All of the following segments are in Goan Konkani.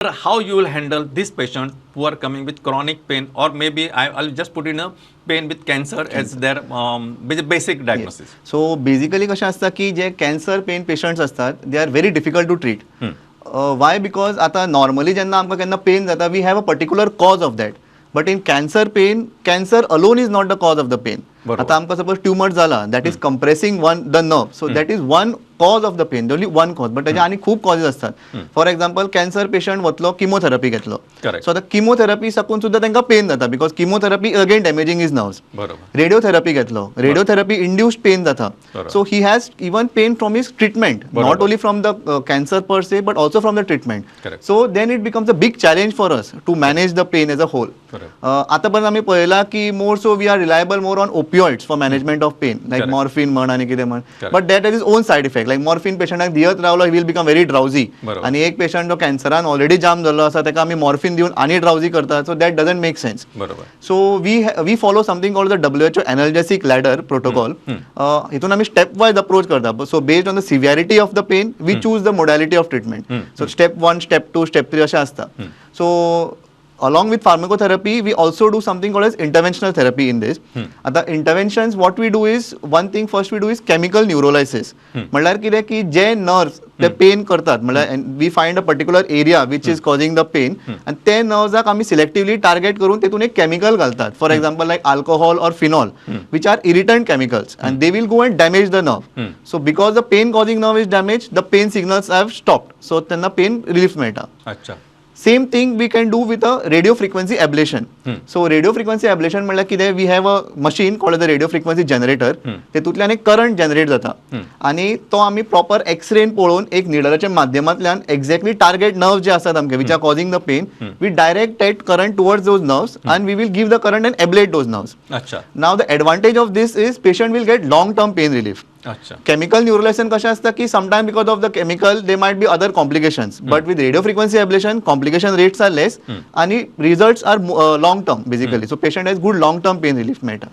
How you will handle this patient who are coming with chronic pain, or maybe I'll just put in a pain with cancer as their basic diagnosis? So basically कशें आसता की जे कॅन्सर पेन पेशंट्स असतात, they are very difficult to treat. Why? Because आता नॉर्मली जेन्ना आमकां केन्ना पेन जाता, we have a particular cause of that, but in cancer pain, cancer alone is not the cause of the pain. बरोबर. आता आमकां सपोज ट्युमर जाला that is compressing one the nerve, so that is one cause of the pain, only one cause, but तेजे आनी खूब कॉजेस असतात. फॉर एक्झाम्पल, कॅन्सर पेशंट वतलो, किमोथेरपी घेतलो. Correct. सो आतां किमोथेरपी साकून सुद्दां तांकां पेन जाता because chemotherapy again damaging his nerves. बरोबर रेडिओथेरपी घेतलो, रेडिओथेरपी इंड्युस्ड पेन जाता. बरोबर. So he has even pain from his treatment, not only from the cancer per se but also from the treatment. Correct. So then it becomes a big challenge for us to manage the pain as a whole. आतापर्यंत आमी पळयलां की more so we are reliable more on opioids for management of pain, like Correct. Morphine म्हण आनी कितें म्हण. Correct. But that has its own side effect, like morphine पेशंटाक दियत रावलो, he will become very drowsy. बरोबर. आनी एक पेशंट जो कॅन्सरान ऑलरेडी जाम जाल्लो आसा, ताका आमी मॉर्फिन दिवन आनी ड्रावजी करता, so that doesn't make sense. बरोबर So we follow something called the WHO analgesic ladder protocol. हितून आमी स्टेप वायज अप्रोच करता. So based on the severity of the pain, we choose the modality of treatment. So step one, step two, step three अशें आसता. So along with pharmacotherapy, we also do something called as interventional therapy in this. आता interventions, what we do is, one thing first we do is chemical neurolysis. म्हणल्यार कितें की जे नर्व्स ते पेन करतात, म्हणल्यार we find a particular area which is causing the pain आनी ते नर्व्साक आमी सिलेक्टिवली टार्गेट करून तेतून एक केमिकल घालतात, for example like alcohol or phenol, which are irritant chemicals, and they will go and damage the nerve. So because the pain causing nerve is damage, the pain signals have stopped, so तेन्ना पेन रिलीफ मेळटा. अच्छा Same thing we can do with a radio frequency ablation. So radio frequency ablation म्हणल्यार कितें, we have a machine called the radio frequency generator. तेतूंतल्यान एक करंट जनरेट जाता आनी तो आमी प्रॉपर एक्सरेन पळोवन एक निडलाच्या माध्यमांतल्यान एक्झॅक्टली टार्गेट नर्व जे आसात आमके which are causing the pain, we direct that current towards those nerves and we will give the current and ablate those nerves. अच्छा Now the advantage of this is patient will get long term pain relief. अच्छा केमिकल न्यूरोलायसिस कशें आसता की sometime because of the chemical there might be other complications, but with radio frequency ablation, complication rates are less आणि results are long term basically. So patient has good long term pain relief मेळटा.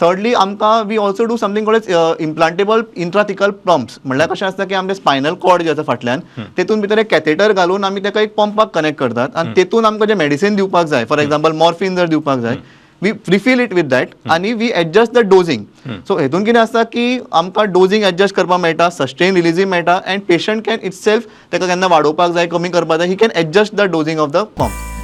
थर्डली, आमकां we also do something called implantable intrathecal pumps. म्हणल्यार कशें आसता की आमचे स्पायनल कॉर्ड जे आसा फाटल्यान, तेतून भितर एक कॅथेटर घालून आमी ताका एक पंपाक कनेक्ट करतात आनी तेतून आमकां जे मेडिसीन दिवपाक जाय, फॉर एक्झाम्पल मॉर्फिन जर दिवपाक जाय, we refill it with that आनी we adjust the dosing. So हेतून कितें आसता की आमकां डोजींग एडजस्ट करपाक मेळटा, सस्टेन रिलीजूय मेळटा, and patient can itself ताका केन्ना वाडोवपाक जाय, कमी करपाक जाय, he can adjust the dosing of the pump.